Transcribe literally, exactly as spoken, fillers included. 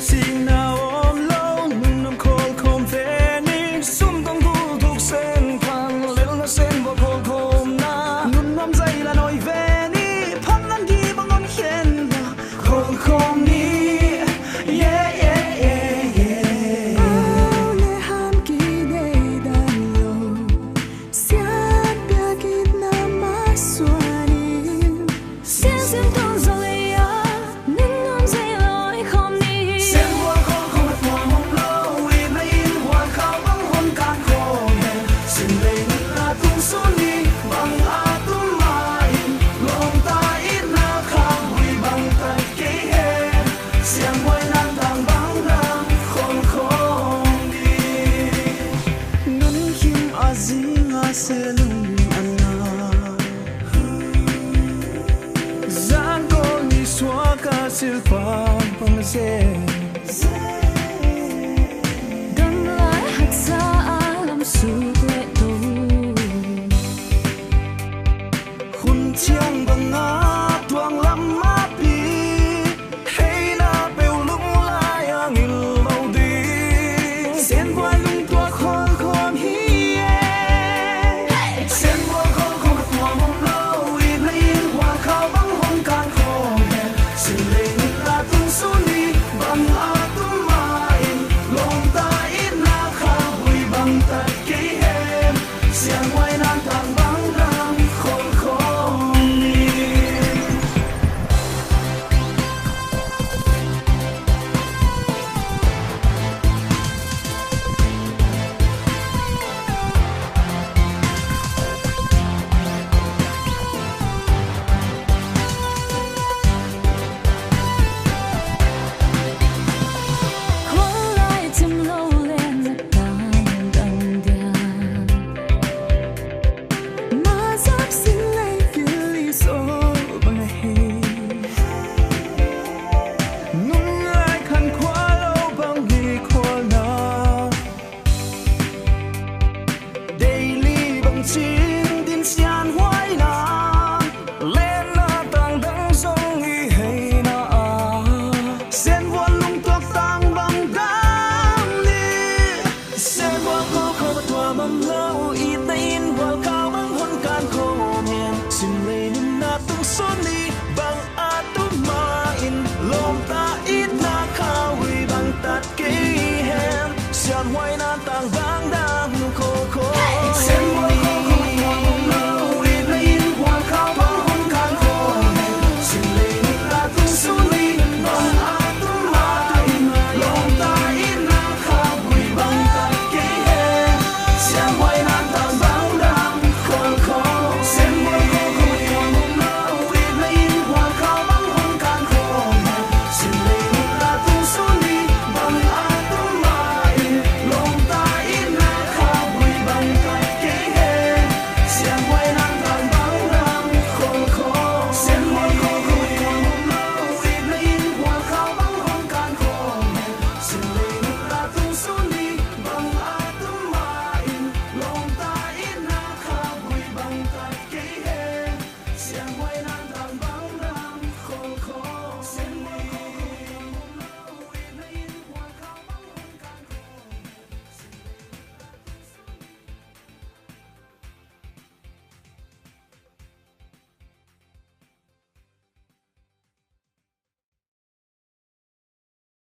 Sihna om lo, nunnuam khol khawm ve ni. Sum tawng gul thuk sen thang lelna, sen bual khol khawmna, nunnuam zaila nuai ve ni. Phamnan gim bang hong khenna khol khawm ni. Yeah, yeah, yeah, yeah. Au le han kidei dan lo. Sian piak itna masuan in, sian siam tawng zong ei a, nunnuam zei lawi khawm ni. Sian bual khol khawm a tuam om lo, itna in bual khau bang hon kan khawm hen. Sin lei nunna tung sun ni, bang a tum ma in, lawmta itna khau hui bang tat kei hen. Sian buai nan tang bang dang khol khawm ni. Nunkhim a zinga se lungding a na. Zan kawl ni suaka silpa pang se. Dam lai haksa a lam suk le to. Hun thiang banga tuang lam mapi. Heina peuh lunglai a ngil lo ding. Sian buai lungtuak khol khawm hi e. Sian buai khol khawm a tuam om lo, itna in bual khau bang hon kan khawm hen. Sin lei nunna tung sun ni, bang a tum ma in, lawmta itna khau hui bang tat kei hen. Sian buai nan tang bang dang khol khawm ni. Khual lai cim lo le na tang dang diam. Mazap sin lei kil i so bang a hi. Nun lai khan khua lo bang hi khualna. Daily bang cin din sian huaina. Lenna tang dang zong i heina a. Sian bual lungtuak tang bang dam ni. Sian bual khol khawm a tuam om lo, itna in bual khau bang hon kan khawm hen. Sin lei nunna tung sun ni, bang a tum ma in, lawmta itna khau hui bang tat kei hen. Sian huaina tang bang